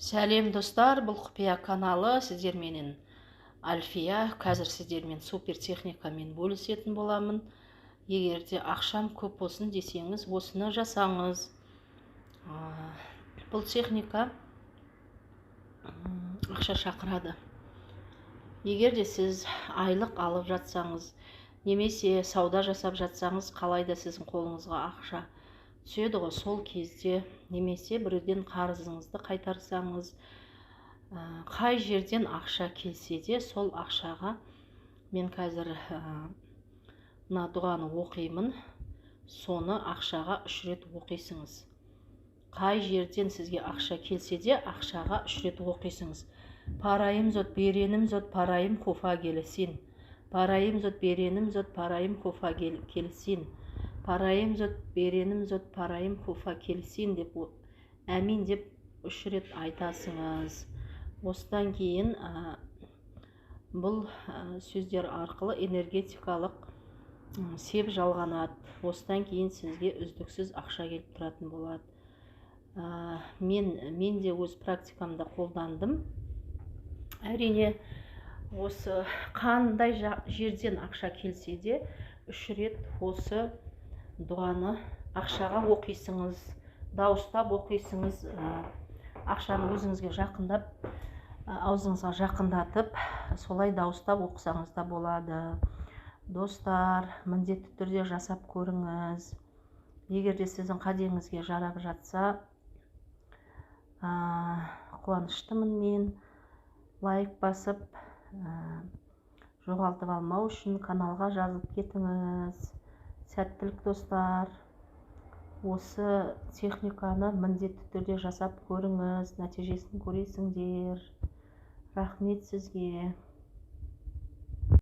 Сәлем, достар! Бұл Құпия каналы, сіздерменен Альфия. Қазір сіздермен супер техникамен бөлісетін боламын. Егер де ақшам көп болсын десеңіз, осыны жасаңыз. Бұл техника ақша шақырады. Егер де сіз айлық алып жатсаңыз немесе сауда жасап жатсаңыз, қалайда сіздің қолыңызға ақша түседі ғой. Сол кезде немесе біреуден қарызыңызды қайтарсаңыз, қай жерден ақша келсе де, сол ақшаға мен қазір мына дұғаны оқимын, соны ақшаға 3 рет оқисыңыз. Қай жерден сізге ақша келсе де, ақшаға 3 рет оқисыңыз. Парайым зот беренім зот парайым хуфа келсин, парайым зот беренім зот парайым хуфа келсин, парайым зот беренім зот парайым хуфа келсин деп, әмин деп 3 рет айтасыңыз. Осыдан кейін бұл сөздер арқылы энергетикалық сеп жалғанады. Осыдан кейін сізге үздіксіз ақша келіп тұратын болады. Мен де өз практикамда қолдандым. Әрине, осы қандай жерден ақша келсе де, 3 рет осы дұғаны ақшаға оқисыңыз, дауыстап оқисыңыз, ақшаны өзіңізге жақындап, аузыңызға жақындатып, солай дауыстап оқысаңыз да болады. Достар, міндетті түрде жасап көріңіз. Егер де сіздің қадеңізге жарап жатса, қуаныштымын мен. Лайк басып, жоғалтып алмау үшін каналға жазылып кетіңіз. Сәттілік, достар! Осы техниканы міндетті түрде жасап көріңіз, нәтижесін көресіңдер. Рахмет сізге.